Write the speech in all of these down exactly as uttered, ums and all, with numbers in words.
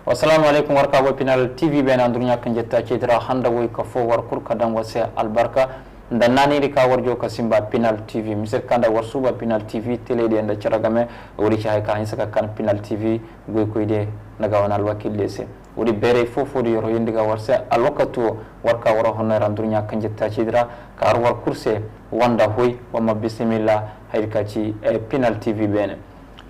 Wassalamu alaikum, warka go Pinal T V ɓe na durnya kan jetta cedra handa woy ka fo war kurka dan wase albarka. Nda naniri ka war jo ka simba Pinal T V. Misir kanda war suba Pinal T V tele de nda ceragame wuri ci hay ka hinsa ka kan Pinal T V goy koy de naga wana alwakil de se. Wuri bere fofo de yoro yindi ga war se alwakatu warka wara honno ran durnya kan jetta cedra ka ar war kurse wanda hoy wama bismillah hayri ka ci, eh, Pinal T V bene.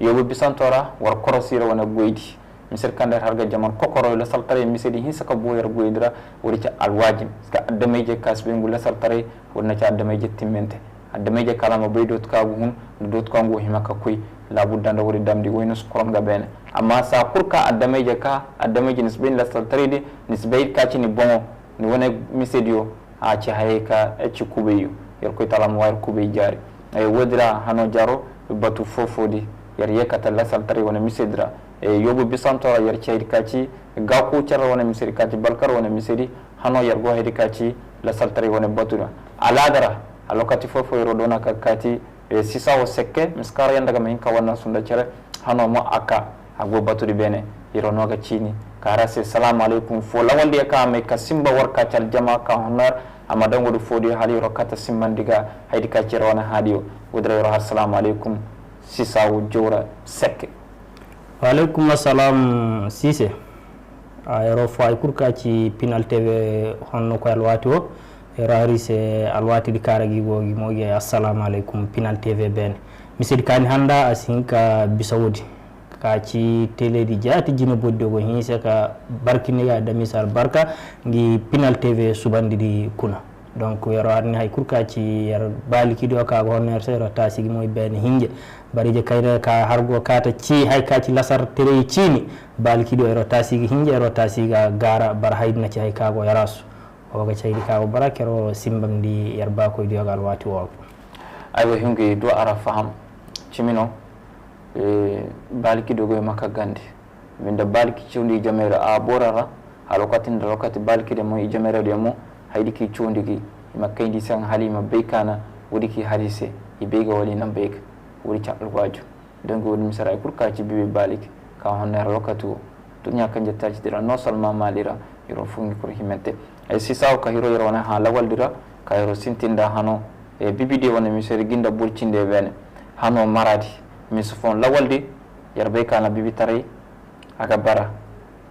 Yobo bisantora war korosira wana goydi. Misir kanda har ga jaman kokoro la saltare misedi hinsa ka boyar goydira wuri ca alwajin. Ska addamayje kas be ngu la saltare wurna ca addamayje timmente. Addamayje kalama bay dot kagu hun dot kangu hima ka kuy. La budda nda wuri damdi wayno skoron ga bene. Amma sa kurka addamayje ka addamayje nisbin la saltare de nisbay ka ci ni bongo ni wona misediyo. A ci haye ka, e, ci kubeyu. Yer koy talam wayar kubey jari. E, wodira hano jaro batu fofodi. Yer yekata lasal tari wona misedra. E, yobu bisantora yer ceydi kaci gaku cara wona misedi kaci balkar wona misedi. Hano yer go hedi kaci lasal tari wona batura. Aladara alokati fofo yero dona ka kati, e, sisa o sekke miskara yandaga ma hinka wanna sunda cere. Hano mo aka ago baturi bene. Yero noga cini kara se salamu alaikum fo lawal de ka mai ka simba war ka cal jama ka honor. Amma dango du fodi hali yero kata simban diga haidi ka cere wana hadiyo. Wudra yero har salamu alaikum. Sisa wo jora sekke. Wa alaikum assalam sise. A yero fo ay kurka ci Pinal T V honno ko alwati o. Yero hari se alwati di kara gi go gi mo gi assalamu alaikum Pinal T V ben. Misedi kani handa asinka bisawodi. Ka ci teledi jati jina bodde go hinse ka barkini ga da misal barka gi Pinal T V subandi di kuna. Donc yero harni hay kurka ci yer baliki do ka go honno yer se yero tasi gi moy ben hinje. Barije kayre ka hargo kata ci hay ka ci lasar tere cini baliki do yero tasi gi hinje yero tasi ga gara bar haydna ci hay ka go yarasu. Oga caydi ka o bara kero simbam ndi yer ba koy diyogal wati wol. Aywa hingi do ara faham cimino. E, baliki dogo e makka gandi. Min da baliki cundi jamere a borara. A lokati nda lokati baliki de mo i jamere de mo haydi ki cundi ki. Ima kaydi sang halima beykana wudi ki harise i beyga wali nan beyga wudi ca alwaju. Donc woni misara e kurka ci bibi balik ka honne lokatu. Dunya kan jetta ci dira no salma malira yoro fungi kur himente. E sisa ka hiro yoro wana ha lawal dira ka yoro sintinda hano. E bibi de wona misere ginda burcinde bene hano maradi. Misufon lawal de yer be kana bibi tarai aga bara.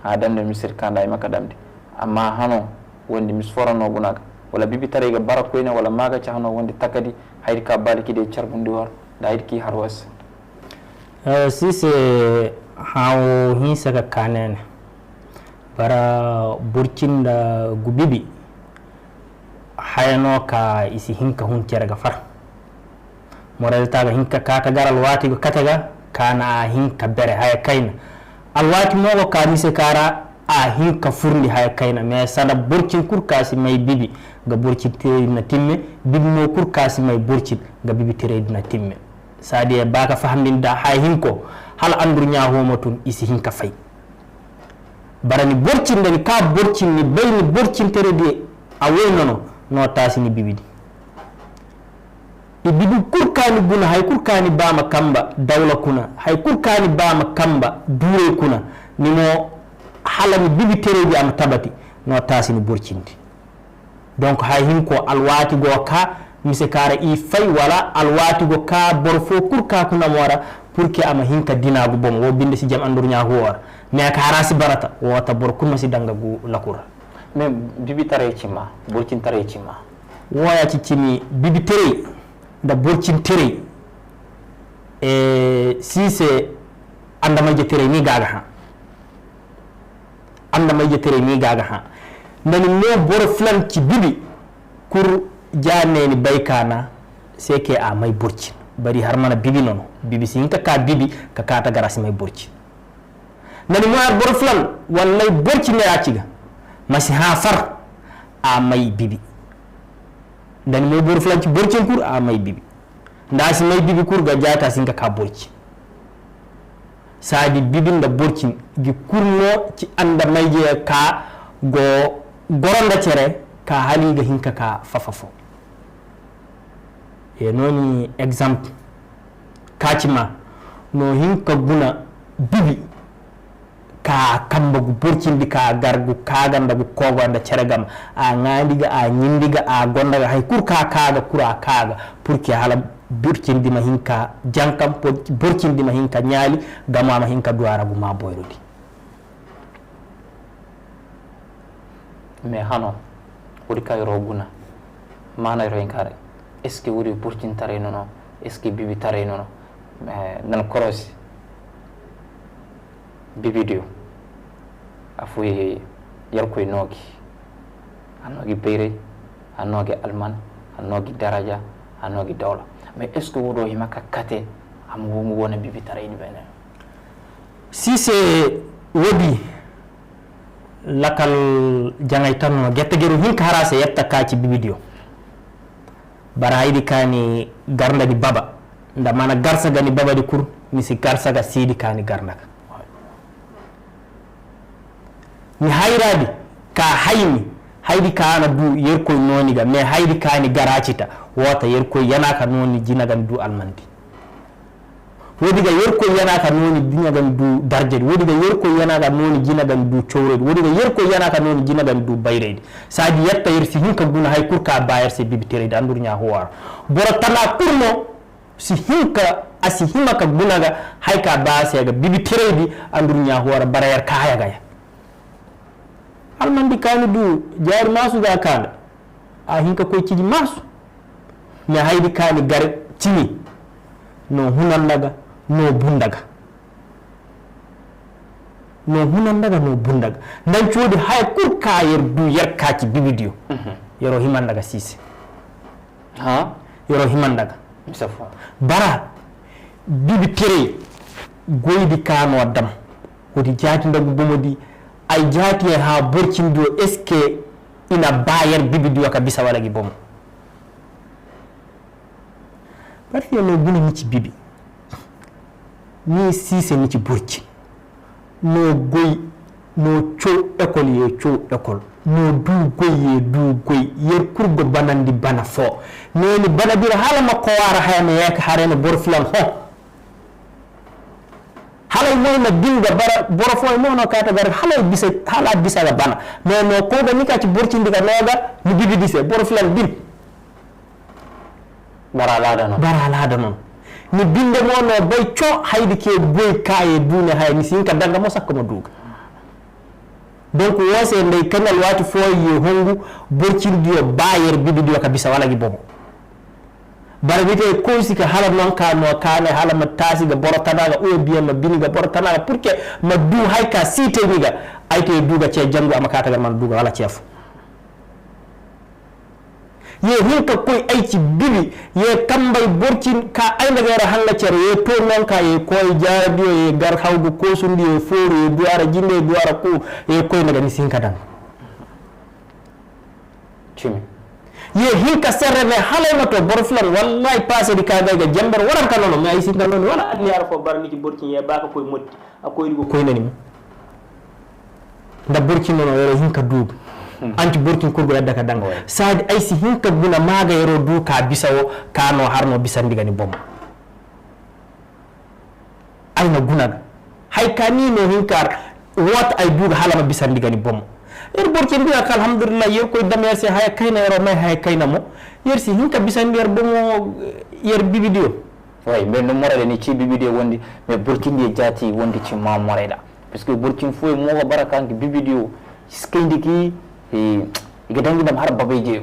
Ha damde misir kanda e makka damde. Amma hano wondi misfora no gunaka wala bibi tarai ga bara koyne wala maga ca hano wondi takadi. Haydi ka baliki de carbundi war da haydi ki harwas. Eh, sise hawo hinsa ka kanene bara burcinda gubibi. Hayano ka isi hinka hun cere ga far. Mo reta ga hinka kata garal wati go kata ga kana a hinka bere haya kayna. Alwati mo go ka mise kara a hinka furndi haya kayna mais sada burcin kurka si mai bibi ga burcin tere na timme. Bibi mo kurka si mai burcin ga bibi tere na timme. Sadi e baka fahamdinda haya hinko hal andur nya homa tun isi hinka fay. Barani borcindani ka borcinni bayni borcintere de a woynono no tasini bibidi. I bibi kurkani guna hay kurkani bama kamba dawla kuna hay kurkani bama kamba dure kuna. Nimo halani bibi tereji ama tabati no tasini borcindi. Donc hay hinko alwati go ka mise kara i fay wala alwati go ka bor fo kurka kuna mora. Pour que ama hinka dinagu bon wo binde si jam andur nya huwara mais ka harasi barata wota bor kunma si danga gu lakura. Mais bibi tare cima burcin tare cima. Woya ci cimi bibi tere da burcin tere. E sise andamaje tere ni gaga ha. Anda mai jetere ni gaga ha. Nani mo boro flan ci bibi kur janeni baykana. Seke a mai burci bari har mana bibi nono bibi sin ka ka bibi ka kata garasi mai burci. Nani mo ar boro flan wallai burci ne a ciga masi ha far a mai bibi. Nani mo boro flan ci burcin kur a mai bibi. Nda si mai bibi kur ga jata sin ka ka burci. Sadi bibinda borcin gi kurno ci anda mayje ka go goronda cere ka hali ga hinka ka fafafo. E noni exemple kacima no hinka guna bibi. A kamba gu borcindi ka gargu kaga nda gu kogo nda cere gam. A ngandi ga, a nyindi ga, a gonda ga, hay kur ka kaga, kur a kaga. Pour que hala borcindi ma hinka jankam, por-, borcindi ma hinka nyali, gama ma hinka duwara gu ma boyrodi. Mais hano, wuri kayro guna, mana ro inkare. Est-ce que wuri burcin tare nono? Est-ce que bibi tare nono? Eh, nan korosi. Bibidiyo. A fuye yarkoy nogi. A nogi beyrey, a nogi alman, a nogi daraja, a nogi dawla. Mais est-ce que wodo hima ka kate am wongu wona bibi tare idi bene? Si se wodi lakal jangay tan no gette geru hinka hara se yetta kaci bibidiyo. Bara haydi kani garnda di baba. Nda mana garsa gani baba di kur, mi si garsa ga sidi kani garnda ka. Mi hayradi ka hayni, haydi ka ana du yerkoy noni ga, mais haydi kani garacita, wota yerkoy yana ka noni jina gani du almandi. Wodi ga yerkoy yana ka noni jina gani du darjadi, wodi ga yerkoy yana ka noni jina gani du cowredi, wodi ga yerkoy yana ka noni jina gani du bayredi. Sadi yetta yer si hinka guna hay kurka ba yer se bibi teredi andur nya huwara. Boro tana kurno si hinka, a si hima ka guna ga hay ka ba se ga bibi teredi andur nya huwara bara yer ka haya ga ya. Almandi kani du jari masu ga kanda. A hinka koy ciji masu. Mi haydi kani gare cini. No hunandaga, no bundaga. No hunandaga, no bundaga. Ndan codi haya kurka yer du yer kaci bibidiyo. Mhm. Yero himandaga sise. Ha? Yero himandaga. Misafa. Bara, bibi tere goydi kano dam. Wodi jati ndagu bomodi. Ay jati ha borcin do, est-ce que ina bayer bibidiyo ka bisa wala gi bomo? Parce que no guna mi ci bibi. Ni sise mi ci borcin. No goy, no cow école ye cow école. No du goy ye du goy. Yer kurgo banandi bana fo. Neni bana bira hala ma ko wara hayama yaka hareno bor filan ho. Halay moy na binga bara boro fo mo no kata gar halay bisa, hala bisa ga bana. Mais no ko ga ni ka ci borcindi ga noga ni bibi dise boro filan bin. Bara lada non. Bara lada non. Ni binde mo no bay co haydi ke boy kaye dune hay ni sinka danga mo sakko mo duga. Donc wose ndey kanal wati fo ye hongu borcindi yo bayer bibi diwa ka bisa wala gi bobo. Bara wite koysi ka hala non ka no kane hala ma tasi ga boro tanaga ou bien ma bini ga boro tanaga pour que ma du hay ka site ni ga ayte duga ce jangu ama kata ga man duga wala cef. Ye hinka koy ayci bibi ye kambay borcin ka ayna ga yara hanga cere ye to non ka ye koy jarabiyo ye gar hawgu kosundi ye foru ye duwara jinde ye duwara ko ye koy naga ni sinka dan. Cimi. Ye hinka serre me halay ma to boro filan wallahi pasedi ka gayga jember waran ka nono me ay sinka nono wala adni ara fo barni ci borcin ye baka koy motti. A koyɗi ko koynani mo. Nda borcin nono yoro hinka duudu. Anti borcin kurgo yadda ka danga. Sadi ay si hinka guna maga yoro du ka bisa o ka no harno bisa ndigani bom. Ay na gunaga. Hay ka ni no hinkar wot ay duga halama bisa ndigani bom. Yer borcin duga ka alhamdulillah yer koy dam yer se haya kayna yoro may haya kayna mo. Yer si hinka bisa ndigani bom yer bibidiyo. Way, mbeɗa no morade ni ci bibidiyo wondi, mais borcindi e jaati wondi ci ma moreda. Parce que borcin fof e mogo bara kanki bibidiyo, skayndi ki, e, iga dangi dam har babay jeyo.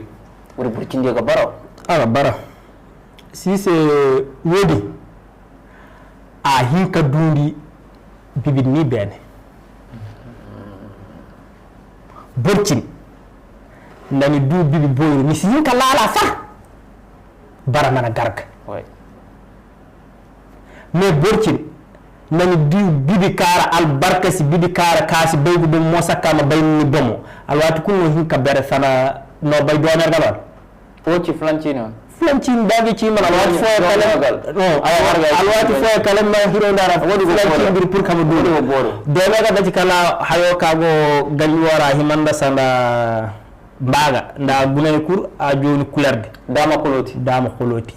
Wori borcindi ga bara. Ala bara. Si se wodi a hinka dundi bibit ni bene. Borcin. Ndani du bibi boyru, mi si hinka lala sa. Bara mana garga. Mais borcin nani di bidi kara albarka si bidi kara kasi baygu dum mo sakka ma bayni bomo alwati kun no hinka bere sana no bay do mer galon. O ci flancini on. Flancini dagi ci man alwati fo kala no alwati fo kala ma hiro ndara wadi flancini bir pour kama du do mer ga dati kala hayo kago gali wara himanda sanda mbaga nda gunani kur a joni kulerde dama koloti dama koloti.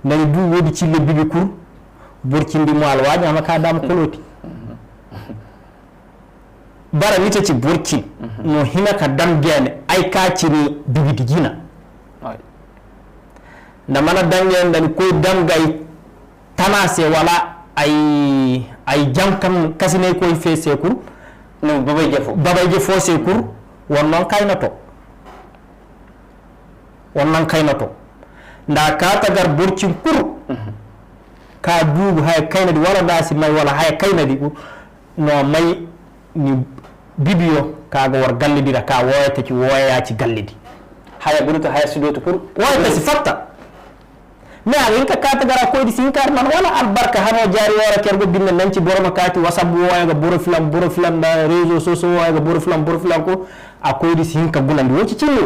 Nani du wodi cille bibi kur borcindi mo alwaji ama ka dama koloti. Bara mi teti Burkin, no hina ka damgeene, ay ka cini bibidi jina. Nda mana damgeene ndani koy damgay tanase wala ay, ay jam kam kasinay koy fe sekur. No babay jefo. Babay jefo sekur, won non kaynato. Won nan kaynato. Nda ka tagar Burkin kur. Ka dugu haya kaynadi wala nda si may wala haya kaynadi kur. No may ni bibiyo kaga war gallidira ka woyata ci woya ci gallidi. Haya buruta haya sudoto kur. Woyata si fatta. Mais a hinka ka tagara koydi si hinka arman wala albarka hano jari wara kergo binne nanci boroma kati WhatsApp woya ga boro filan boro filan da réseau soso woya ga boro filan boro filan ko a koydi si hinka gunandi woci cinni.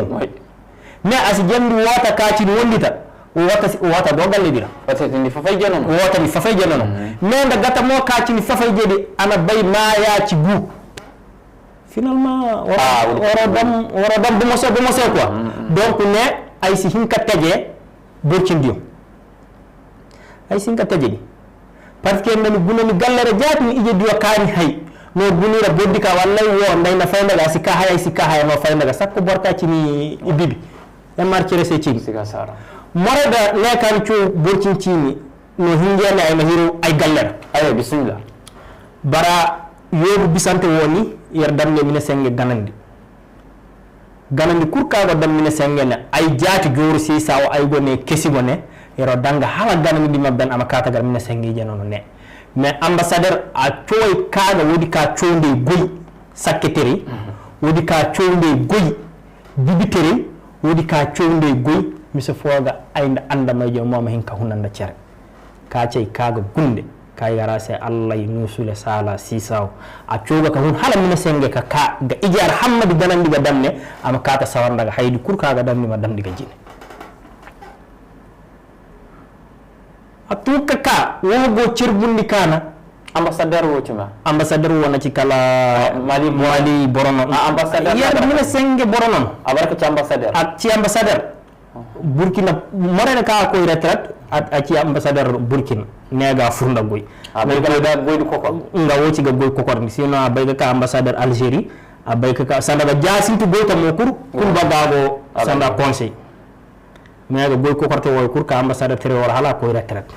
Mais a si jamdi wota kacini wondita wota wota do galle dira. Wota ni fafay jenono. Wota ni fafay jenono. Mais nda gata mo kacini fafay jedi ana bay maya ci gu. Finalement woro dam woro dam bu mo so bu mo so quoi. Donc ne ay si hinka tege Burkin diyo. Ay si hinka tege di. Parce que mani gunani gallere jaati mi ije diwa kaani hay. No gunira boddi ka wallay wo ndayna fayndaga si ka haya si ka haya no fayndaga sakko borka cini ibibi. E marcere se cini. Siga sara. Moreda ne kan cu Burkin cini no hingene ay mahiro ay gallera. Ayo bismillah. Bara yobu bisante woni yer damne mina senge ganandi. Ganandi kurkago dan mina senge ne ay jaati joru si sawo ay gone kesi gone yero danga hala ganandi di mabben ama katagar mina senge je nono ne. Mais ambassadeur a coy kaga wodi ka cownde goy sakketere wodi ka cownde goy dibitere wodi ka cownde goy mise foga ay nda anda may je moma hin ka hunanda cere. Ka cey kaga gunde ka yara se Allah nusule sala sisaw a coga ka hun hala mina senge ka ka ga ijar hammadi ganandi ga damne ama kata sawar daga haydi kur kaga damni ma damdi ga jine. A tuka ka wogo cirbundi kana. Ambassadeur wo cima. Ambassadeur wo na ci kala mali mali borono. Ambassadeur yar mina senge borono. Abarka ci ambassadeur. Ak ci ambassadeur. Burkina morene ka koy retraite a ci ambassadeur Burkina nega furnda goy. A bay ga goy kokor nga woci ga goy kokor ni sino a bay ka ambassadeur Algérie a bay ka sanda ga jasintu goy ta mo kur kun bagago sanda conseil. Nega goy kokorto woy kur ka ambassadeur tere wala hala koy retraite.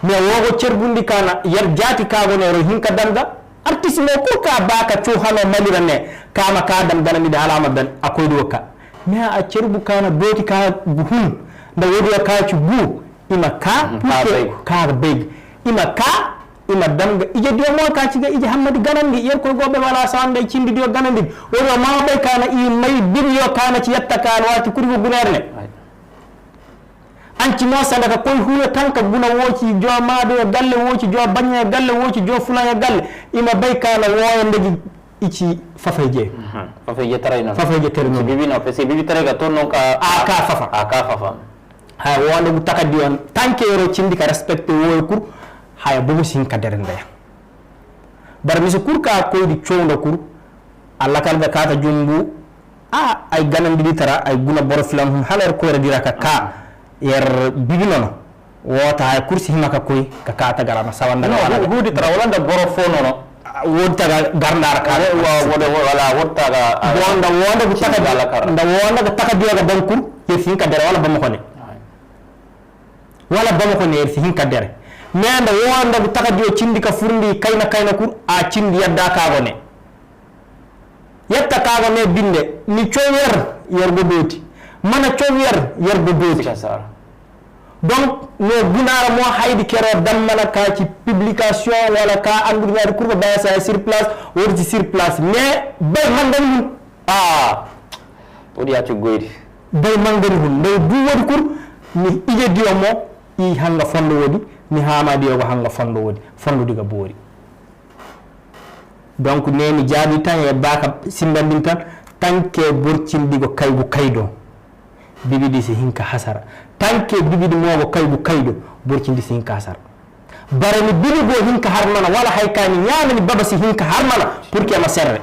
Mais wogo cerbundi kana yar jati kago ne ro hinka damga artiste mo kurka baka co hano malira ne kama ka dam ganami da halama ben akoy do ka. Mais a cerbu kana doti ka gu hun da wodi ka ci gu ima ka puke ka beg ima ka ima damga ije diwa mo ka ci ga ije hammadi ganandi yer ko gobe wala sawande cindi diwa ganandi wodi ma bay kana i may bibiyo kana ci yatta kana wati kuri gunerne. Anci mo sanda ka koy huyo tan ka guna woci jo mado galle woci jo banya galle woci jo fulaya galle ima bay kana woya ndegi ici fafayje. Fafayje taray non fafayje taray non bibi no parce que bibi taray ga ton non ka a ka fafa a ka fafa. Hay wonde bu takadi on tanke yoro cindi ka respecte woy kur haya bubu sin ka dere ndeya. Bara mise kur ka koydi cowda kur a lakal ga kata jumbu. A ay ganandiri tara ay guna boro filan hun halar koyra dira ka ka yer bibi nono wota ay kursi hima ka koy ka ka tagara ma sawanda no wala hudi tara wala da boro fo nono. Wodi taga garndara ka wala wodi taga wonda wonda bu taga nda wonda bu taga diwa ga dan kur yer fin ka dere wala bamo kone. Wala bamo kone yer fin ka dere. Mais nda wonda bu taga diwa cindi ka furndi kayna kayna kur a cindi yadda ka gone. Yetta kaga me binde mi cower yergo doti mana cower yergo doti. Donc no gunara mo haydi kero dammana ka ci publication wala ka andude ngadi kurba baya sa sur place wodi ci sur place mais bay mangani hun. Ah wodi ya ci goydi. Bay mangani hun no du wodi kur mi ije diyo mo i hanga fondo wodi mi hama diyo go hanga fondo wodi fondo diga bori. Donc neni jabi tan e baka simbandin tan tanke borcindi go kaygu kaydo. Bibidi si hinka hasara tanke bibidi mogo kaygu kaydo borcindi si hinka hasara. Barani bibi go hinka harmana wala haykani nyamani baba si hinka harmana pour que ma serre.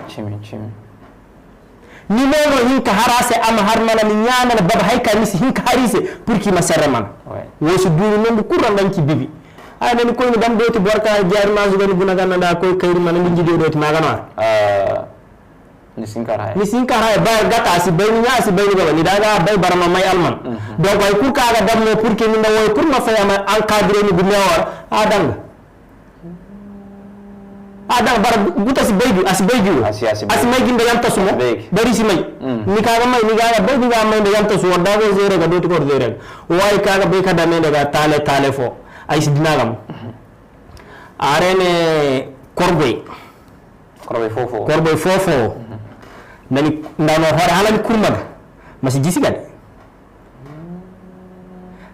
Ni nono hinka harase ama harmana ni nyamana baba haykani si hinka harise pour que ma serre mana. Wosi duni nondu kurra nanki bibi. Ay nani koyni dam doti borka jari ma zugani guna ganna da koy kayri mana ni jidi doti magana. Ah, ni sinkara hay. Ni sinkara hay ba gata si bayni nya si bayni baba ni daga bay barama may alman. Donc ay kurka ga dam mo pour que ni ndaw ay kurma fayama encadrer ni gumewar. A danga. A danga bara guta si bayju asi bayju. Asi may gimbe yamta sumo. Bari si may. Ni kaga may ni gaga bay ni ga may nda yamta sumo dago zere ga doti ko zere. Way kaga bay kada me daga tale tale fo. Ay si dinagam. Arene korboy. Korboy fofo. Korboy fofo. Nani ndano hore halani kurmaga. Masi jisigade.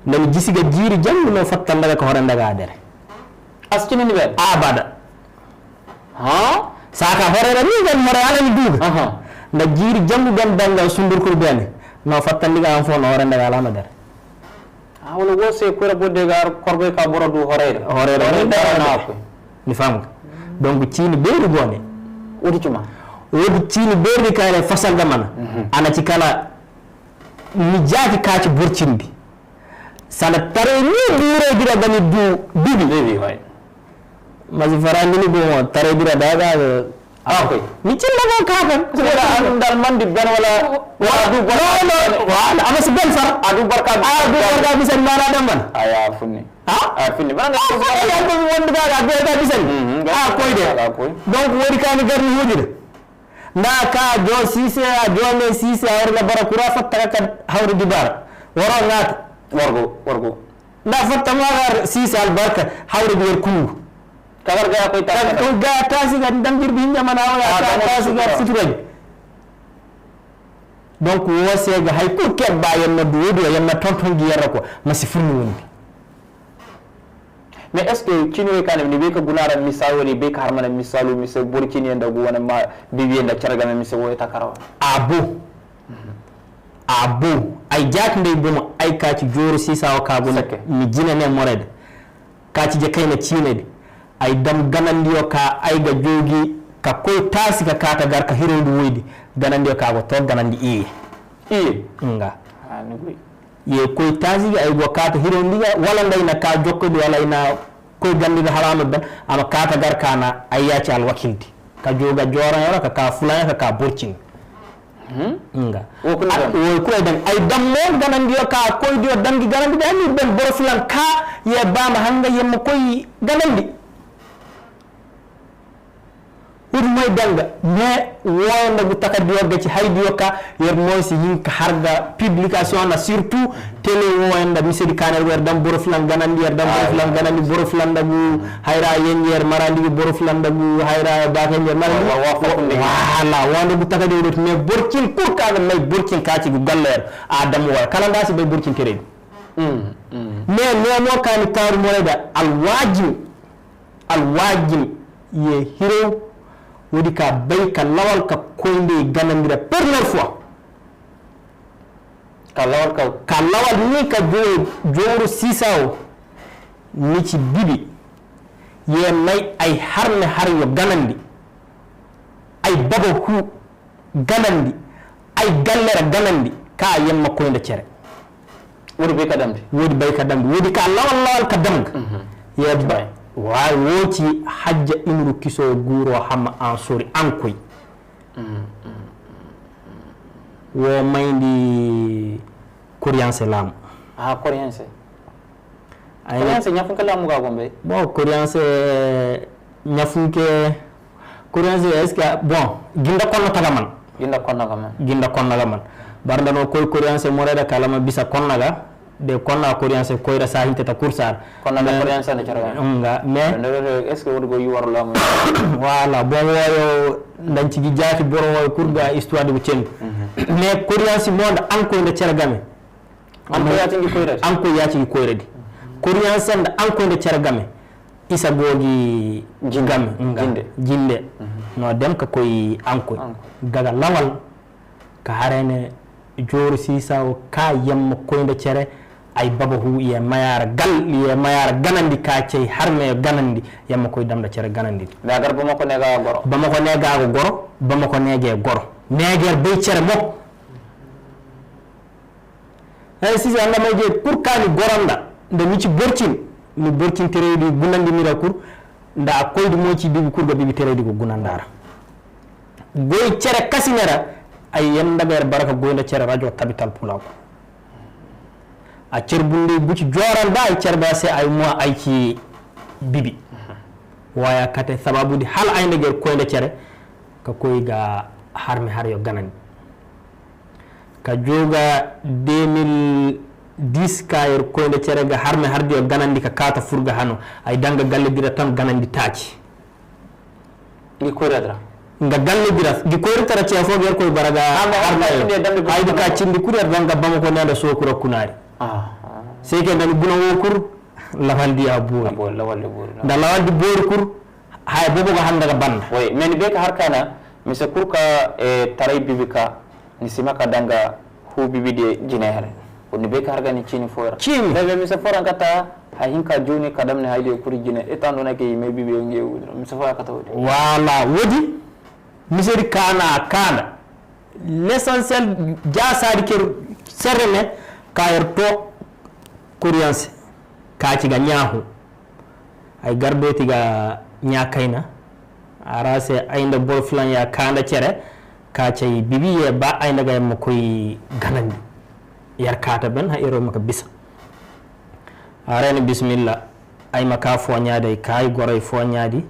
Nani jisiga jiri jangu no fatta ndaga ko hore ndaga adere. Askini ni ben. Abada. Ha? Saka hore ni ben hore halani duga. Aha. Nda jiri jangu ben danga sundur kurbene. No fatta ndiga an fo no hore ndaga alama dere. A wala wo se kura bodde gar korbe ka boro du horere. Horere ni da na ko. Ni fam. Donc cini beru gone. Wodi cuma. Wodi cini beru kare fasal da mana. Ana ci kala ni jati ka ci burcindi. Sana tare ni dure gida gani du bibi. Bibi way. Masi farandi ni go tare gida daga. Ah, okay. Mi cilla mo kakan. Wala an dal mandi ben wala wala du barka. No, no, wala ama si ben far. Adu barka. Adu barka bisan mana dan man. Aya funni. Ha? A funni. Bana ko ya ko wondu ga ga be ga bisan. Ah, koy de. Donc wodi kani garni hujira. Na ka jo sise a jo ne sise a warna bara kura fatta ka hawri dibara. Woro ngata. Wargo, wargo. Nda fatta magar sisa albarka hawre biyar kulu. Kagar ga koy ta. Kagar ga tasi ga dangir bi hinja mana wala ta tasi ga suturai. Donc wo se ga hay kur ke ba yamma du wodu yamma tonton gi yarra ko masi furni wondi. Mais est-ce que kinoy kan ni be ka gunara misal woni be ka harmana misalu misal bor kini yanda gu wona ma bi yanda carga na misal wo ta karawa. Abo. Abo ay jaati ndey buma ay kaaci jooro siisaawo kaa buna mi jina ne morede kaaci je kayna ciinedi ay dam ganandiyo ka ay ga joogi ka koy taasi ka kaata gar ka hirondi woydi ganandiyo ka go to ganandi iye iye nga ye koy taasi ga ay go kaata hirondi ga wala ndayna ka jokkodi wala ina koy gandida harama ben ama kaata gar kana ay yaaci alwakildi ka jooga joorayora ka ka fulaya ka ka borcini nga woy kula dan ay dammo ganandiyo ka koydiyo dangi ganandi da ni ben boro filan ka ye bama hanga yemma koy ganandi wodi moy danga mais woyanda gu takadiyo gaci haydiyo ka yer moy si hinka harga publication na surtout télé woyanda misedi kana wer dan boro filan ganandi yer dan boro filan ganandi boro filan dagu hayra yen yer marandi boro filan dagu hayra baken yer marandi wala wanda gu takadiyo dot mais borcin kurka na may borcin kaci gu galler adam wala kala ndasi bay borcin teredi mais nemo kani taru moyda alwajin alwajin ye hiro wodi ka bay ka lawal ka koynde ganandira première fois ka lawal ka ka lawal ni ka jowo jowro sisawo ni ci bibi ye may ay harme har yo ganandi ay baba hu ganandi ay gallera ganandi ka yemma koynde cere wodi bay ka damdi wodi bay ka damdi wodi ka lawal lawal ka damga yebba wa woti hajja imru kiso guro hama an sori an koy wo mayndi koriyanse laamu a koriyanse koriyanse ñafunke laamu ga gombe bon koriyanse ñafunke koriyanse est ce que bon ginda konno tagaman ginda konno gaman ginda konno gaman barndano koy koriyanse moreda kalama bisa konnaga de konna koriyanse koyra sahinteta kursar konna na koriyanse no coro nga mais est ce que wodi go yuwar lamu wala bon woyo ndan cigi jaati boro woyo kurga histoire de cen mais koriyanse monda an koy nda cere game an ko yati ngi koyrade an ko yati ngi koyrade koriyanse nda an koy nda cere game isa gogi game nga jinde no dem ka koy an koy gaga lawal ka harene jooru sisa o ka yamma koynde cere ay baba hu ye mayara gal ye mayara ganandi ka cey harme ganandi yamma koy damda cere ganandi da gar bama ko nega goro bama ko nega go goro bama ko nege goro neger be cere mo ay sisa anda may je pour kani goranda nde mi ci borcin Ni borkin tereydi gunandi mira kur, nda a koydi moci bibi kur ga bibi tereydi go gunandara. Goy cere kasinera, ay yanda ga yar baraka goynda cere radio tabital pulako. A cer bunde buci joran da ay cer ba se ay mo ay ci bibi. Waya kate sababu di hal ay nda ger koynda cere, ka koy ga harmi har yo ganani. Ka joga deux mille dix ka yer koynda cere ga harmi har di yo ganandi ka kata furga hano. Ay danga galle dira tan ganandi taci. Ngi koyra dira. Nga galle dira. Ngi koyra tara ce fo ger koy baraga harmi. Ay di ka cindi kur yer danga bama ko nanda sokura kunari. Ah. Seke ndani guna wo kur, lawal di a bori. Lawal di bori, no. Nda lawal di bori kur, hay bobo ga handa ga banda. Way, men be ka harkana, mise kur ka, eh, taray bibi ka, ni sima ka danga hu bibi de jine here. Woni be ka harga ni cini fora. Cini. Be, be mise fora kata, hay hinka joni kadam ne hayde kuri jine. Etan dona ke me bibi nge wudro. Mise fora kata wodi. Wala, wodi. Miseri kana, kana. L'essentiel, ja sadi ker serre me, ka yer to, kuriyanse, ka ci ga nyahu. Ay gardo ti ga nya kayna. Ara se ay nda bor flan ya kanda cere, ka cay bibi ye ba ay nda ga yamma koy ganandi. Yar kata ben ha ero maka bisa. Arene bismillah. Ay maka fo nyade, kay goray fo nyadi.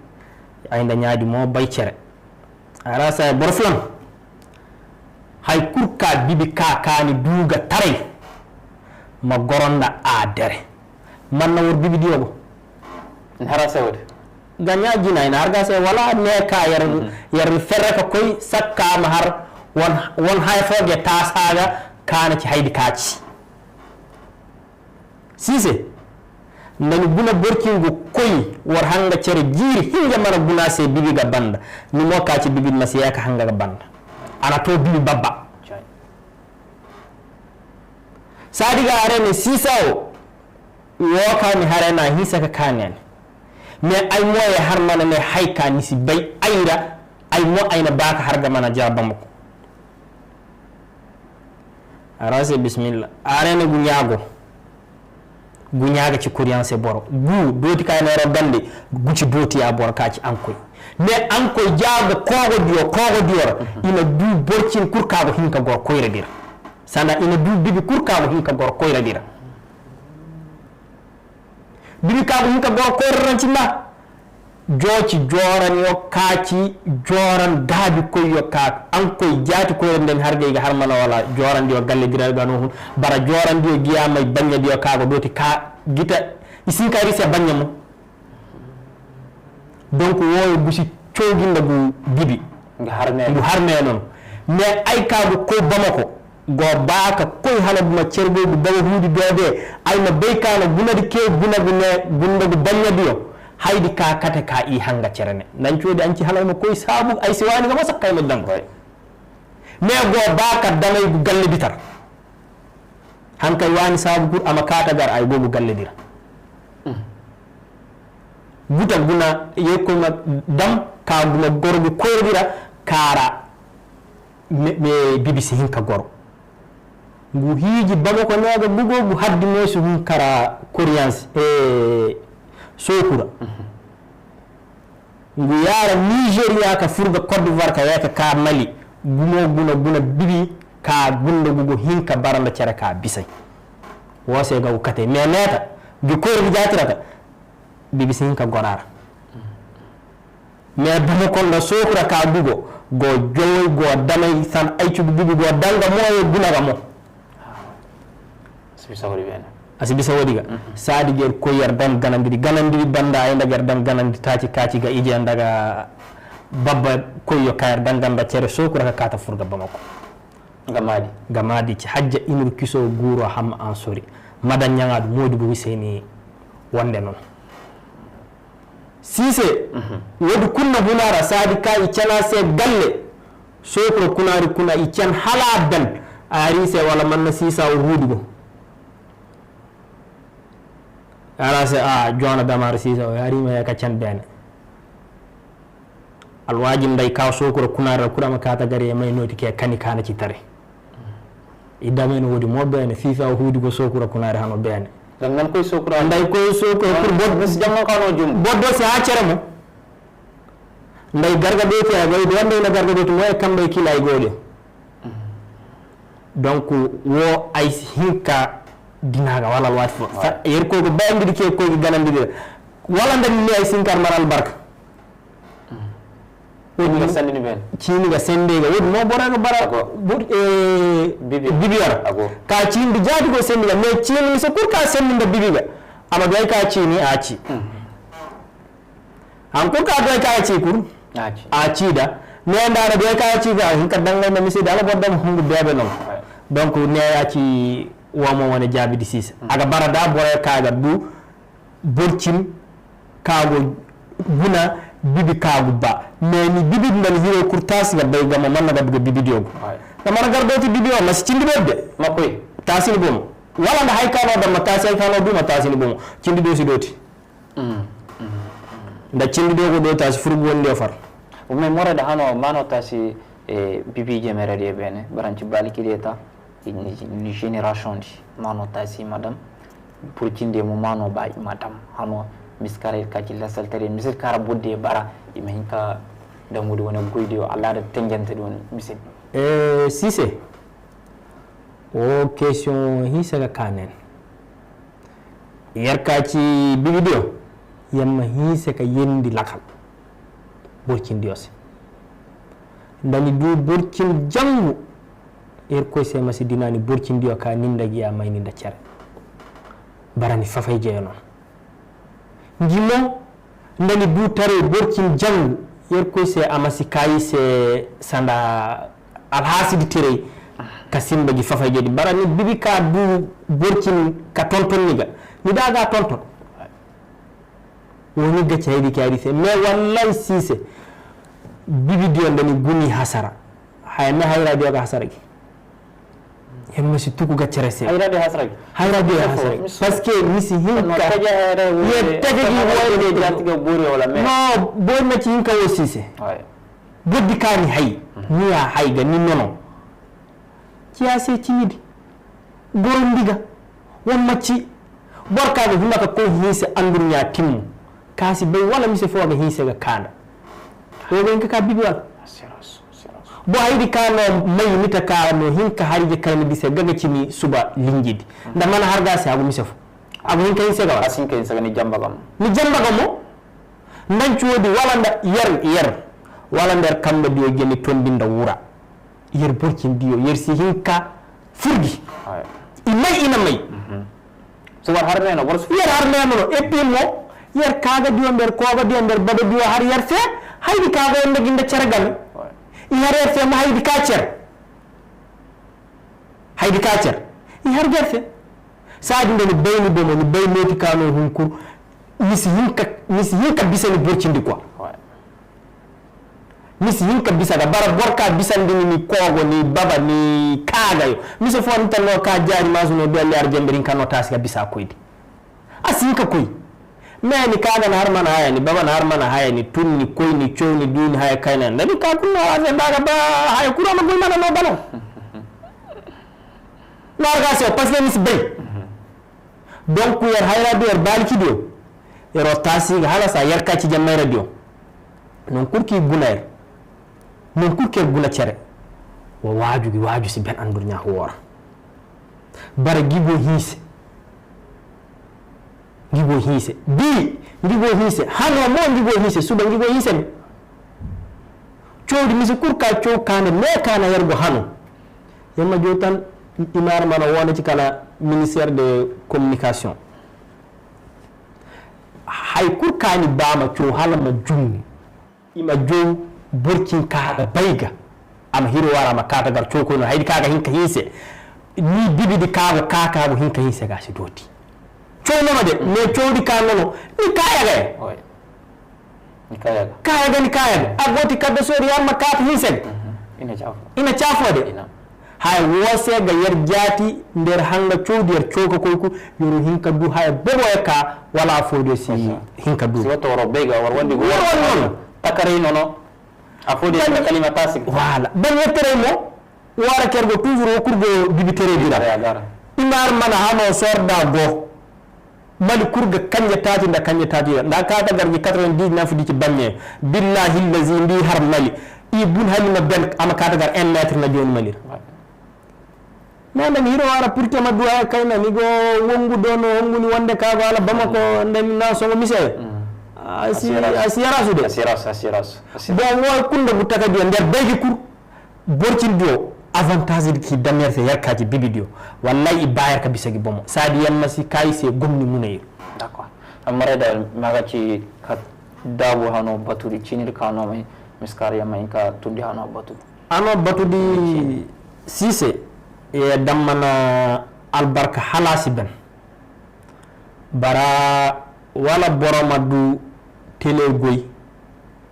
Ay nda nyadi mo bay cere. Ara sa bor flan. Hay kurka bibi ka kani duga taray. Ma goronda a dere. Man na wor bibi diogo. Hara sewde. Ganya jina ina harga se wala ne ka yar, yar ferre ka koy sakka ma har won, won hay foge tasaga kana ci haydi kaci. Sise, nani guna borkingu koyi war hanga cere jiri hinga mana guna se bibi ga banda. Ni mo kaci bibi masiya ka hanga ga banda. Ana to bibi babba. Sadi ga arene sisa o, woka ni harena hisa ka kanene. Me ay moye har mana ne hay ka ni si bay ayra, ay mo ayna baka har ga mana jaba mako. Arase bismillah. Arene gu nyago. Gu nyaga ci kuriyanse boro. Gu doti ka nero gande, gu ci doti ya boro ka ci ankoy. Ne ankoy jago kogo diyo, kogo diyo. Ina du borcin kur kago hinka gor koyra dira. Sanda ina du bibi kur kago hinka gor koyra dira. Bibi kago hinka gor koyra ranci ma. Joci joran yo kaci joran gabi koy yo ka an koy jati koy den har gay har mana wala joran diyo galle diral gano hun bara joran diyo giya mai banya diyo kago doti ka gita isin kari se banya mo. Donc woyo gusi coginda gu bibi ngu harme non. Mais ay kago ko bamako go baka koy hala duma cergo gu bawa hudi dode ay ma bay kana gunadi ke guna gune gunda gu banya diyo. Haydi ka kate ka i hanga cerene nan codi anci halay mo koy sabu ay si wani ga mo sakkay mo dango. Mais go baka damay gu galle bitar. Hankay wani sabu gur ama kata gar ay go gu galle dira. Guta guna yekko ma dam ka guna goro gu koyro dira kara. Me, me bibisi hinka goro. Ngu hiiji bamako nega gugo ngu haddi moyso hun kara koriyans e sokura. Ngu yara nigeria ka furga cote d'ivoire ka yeka ka mali gumo guna guna bibi ka gunda gugo hinka baranda cere ka bisay. Wose ga kate me neta gi koyro gi jatirata. Bibisi hinka gorara. Mais bamo kon da sokura ka gugo go jowoy go damay san ay cubu gugo go danga mo e gunaga mo. Sibi sawri bene. Asibi sawri ga sadi ger ko yer dan ganandiri ganandiri banda ay ndaga yer dan ganandi taci kaci ga ije ndaga babba koyo kayar dan ganda cere sokura ka kata furga bamako. Gamadi. Gamadi ci hajja inur kiso guro ham an sori. Madan nyangadu modi bu wiseni wonde non. Sise wodi kunna hunara sadi ka i cana se galle. Sokro kunari kuna i can hala ben. Ari se wala manna sisa o hudugo. Ara se a jona damar sisa o yari me ka can bene. Alwaji nday ka sokura kunara kura ma kata gari e may noti ke kani kana ci tare. Idame no wodi mo bene sisa o hudugo sokura kunara hano bene. Ɗum noon koye sokura. Nday koye sokura pour bod- Miss Jamma kano jum. Boddo si haa cere mo. Nday garga ɗo ki ay ɓayde wonde ina garga ɗo to mo e kamɓe e kila e gooƴo. Donc wo ay hinka dinaga wala wati fo. Sa yer ko ko bayandiri ke ko ganandiri. Wala ndani ni ay sinkar maral barka. Woni ga sandini ben. Cini ga sende ga woni mo bora ga bara. Ago. Bur e Bibi. Bibi wara. Ago. Ka cindi jadi ko sendi ga me cini mi so kur ka sendi da bibi ga. Ama doy ka cini a ci. An kur ka doy ka ci kur. A ci. A ci da. Me ndara doy ka ci ga hin ka dangay na mi se dala bodda mo hungu bebe non. Donc ne a ci wamo wona jabi di six. Aga bara da bora ka ga du. Borcin kaago guna bibi kaagu ba. Mais ni bibi ndani hiro kur tasi ga bay gama manna ga buga bibi diogo. Na mana gardo ti bibi o masi cindi bebbe. Makoy. Tasi ni bomo. Wala nda hay kano da ma tasi hay kano duma tasi ni bomo. Cindi do si doti. Nda cindi do ko do tasi furgu wonde o far. O me mora da hano mano tasi e bibi jemere de bene baranci baliki de ta. Ni génération di mano tasi madam. Burkinde mo mano ba madam hano miskara kaci lasal tare misir kara budde bara ima hinka dangude wona goyde o alada tenjante ɗon misir. E sise o question hise ka kanen yerkaci bibidio yamma hise ka yendi lakal. Burkindi ose ndani du burkin jangu. Er koy se masi dinani burkin diyo ka ninda giya may ninda cere. Barani fafay jeyo non. Ngimo ndani du tare burkin jangu. Er koy se amasi kayi se sanda alhasidi tere ka simba gi fafay jedi barani bibi ka du burkin ka tonton niga ni daga tonton. Woni gacce haydi ki haydi se mais wallay sise. Bibi diyo ndani guni hasara. Haya me hayra diyo ga hasara gi. Yamma si tuku gaccere se. Hayra diyo hasara gi. Hayra diyo hasara gi. Parce que mi si hinka ye tege gi woyde jatiga buri wala me. No bonna ci hinka wo sise. Boddi kani hay. Ni ya hay ga ni nono. Ciya se cimidi. Gorondiga won macci. Borkaɓe hunaka ko hinse andurña timmu. Kasi bay wala mise fo ga hinse ga kanda. Woga hinka ka bibi wala. Bo haydi kano mayi mita kano hinka harije kalmi dise gaga cimi suba linjidi. Nda mana harga se agu mise fo agu hinka hinse ga wala. Asinka hinse ga ni jamba gam. Ni jamba gam mo. Ndan cuwodi wala nda yer yer wala nder kambe diyo geni tondinda wura. Yer borcin diyo yer si hinka furgi. I may ina may. So war har neno war so yer har neno no et puis mo yer kaga diyo nder koga diyo nder baba diyo har yer fe. Haydi kaga yer ndagi nda cere gami. I har yer fe mo haydi ka cer. Haydi ka cer i har yer fe. Sadi ndo ni bayni bomo ni bay moti kano hunkur. Misi hinka misi hinka bisani borcindi quoi. Misi hinka bisa ga bara borka bisandini ni kogo ni baba ni kaga yo. Mise fo ni tanno ka jari masu no dole ar jemberin kano tasi ga bisa koydi. Asi hinka koy. Me ni kaga na harmana haya ni baba na harmana haya ni tun ni koy ni chow ni duni haya kayna ndani ka kunno arde ndaga ba haya kurama gulmana no bano. No arga se parce que misi bay. Donc yer hayra do yer baliki do. Yer o tasi ga hala sa yer kaci jamma radio. Non kurki guna yer. Non kurki guna cere. Wa waju gi waju si ben andur nya wora. Bara gigo hinse. Gigo hinse bi. Gigo hinse hano mo gigo hinse suba gigo hinse ni. Cowdi misi kurka cow kana me kana yergo hano. Yamma jotan imar mana wona ci kana ministère de communication. Hay kurkani bama cow hala ma jumni. Ima jow borkin kaga bayga. Ama hiro wara ma kata gar cow kono haydi kaga hinka hinse. Ni bibidi kago kakago hinka hinse ga si doti. Cow nono de me cowdi ka nono ni kaya ga. Ni kaya ga. Kaya ga ni kaya ga agoti kadda sori yamma kata hinse ga. Ina cafo. Ina cafo de. Hay wose ga yer jati nder hanga cowdi yer coka koyku. Yoro hinka du hay bobo e ka wala fodo si hinka du. Si wato woro bega war wandi go war wandi non. Takare nono. A fodo si kalima tasik. Wala ban yettere mo wara kergo toujours o kurgo bibitere dira. Imar mana hano sorda go. Mali kurga kanje tati nda kanje tati nda katagar ji quatre-vingt-dix nafudi ci baññe. Billahi lazi ndi har Mali. I bun halima ben ama katagar un mètre na joni Mali. Nandani hiɗo wara purtema duwa kayna ni go wongu dono wongu ni wonde kago ala Bamako ndeni na songo mise. Asi asi yarasu de. Assurance, assurance, assurance. Bon, wo kunda bu takadi nder baydi kur. Borcin dio avantage ki damer se yarkaji bibi dio. Wallahi i bayar ka bisagi bomo. Sadi yamma si kayi se gomni munayir. D'accord. Amare da maga ci ka dabu hano baturi cinir ka no mai miskar yamma in ka tundi hano baturi. Ano batudi sise e dammana albarka halasi ben. Bara wala boroma du tele goy.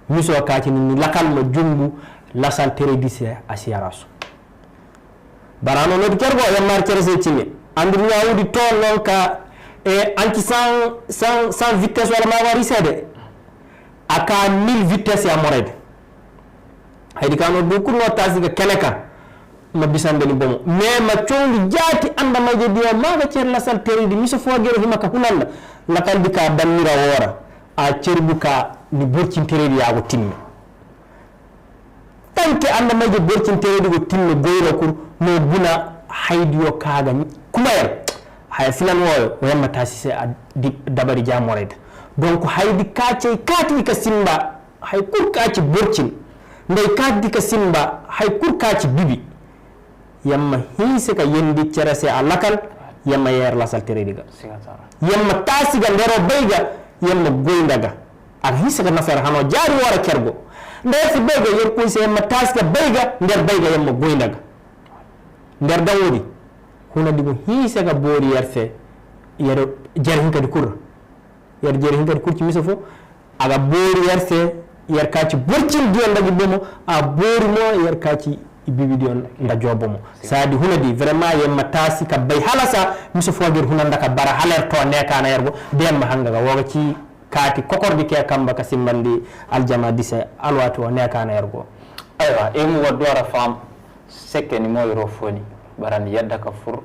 Miso kati ni lakal ma jungu lasal tere dise a siyarasu. Bara no nodi kergo e mar cere se cine. Andur nyawudi to non ka e anti cent, cent, cent vitesse wala ma wari sede. Aka mille vitesse ya morede. Haydi kano du kurno tasi ga kene kan. Ma bisande ni bomo. Mais ma cowli jati anda maje diya maga cer lasal teridi miso fo gero hima ka hunanda. Lakal di ka dammira wora. A cerbu ka ni burcin teridi yago timme. Tanke anda maje burcin teridi go timme goyro kur no guna haydiyo kaga ni. Kuma yam. Haya filan woyo o yamma tasi se a di- dabari jamorede. Donc haydi ka cey kati ka simba. Hay kurkaci borcin. Ndey kaddi ka simba hay kurkaci bibi. Yamma hinse ka yendi cerese a lakal. Yamma yer lasal terediga. Yamma tasiga ndero bayga. Yamma goyndaga. Aka hinse ka nafere hano jari wora kergo. Nder si bayga yer kunse yamma tasiga bayga nder bayga yamma goyndaga. Nder dawodi. Huna digo hinse ka bori yerse. Yero jari hinka di kurra. Yer jeri hin kadi kurci miso fo aga bori yerse yer kaci borcin diyon dagi bomo a bori mo yer kaci bibi diyon da jobo mo sadi hunadi vraiment yemma tasi ka bay halasa miso fo gir hunanda ka bara haler to nekana yergo demma hanga ga woga ci kati kokordi ke kamba ka simbandi aljama dise alwati o nekana yergo. Aywa emu waddu ara fam sekke ni mo yoro foni barani yadda ka fur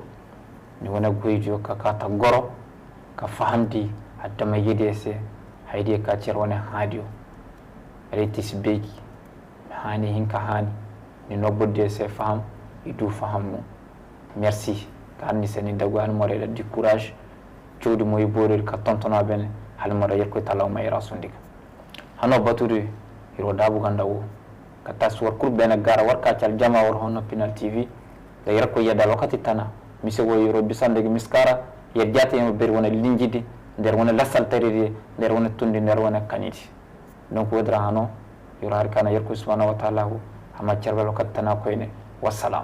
ni wona goyjo ka kata goro ka fahamdi haddama yidi e se haydi e ka cer wona haadi o. Reti si beki hani hinka hani ni nobbodde e se faham e du faham mo. Merci ka anni seni dagu hani mo reda di courage cowdi mo yiborel ka tontona bene hali mo da yerko talaw ma ira sundika. Hano baturi hiro dabu ganda wo ka tas war kur bene gara war ka cal jama war hono penal tv. Da yar ko yedal wakati tana mise wo yoro bisande gi miskara yer jate yemo ber wona linjidi nder wona lasal tariri nder wona tundi nder wona kanidi. Donc wodra hano yoro har kana yar ko subhanahu wa ta'ala ko hama cerbal wakati tana koyne. Wassalam.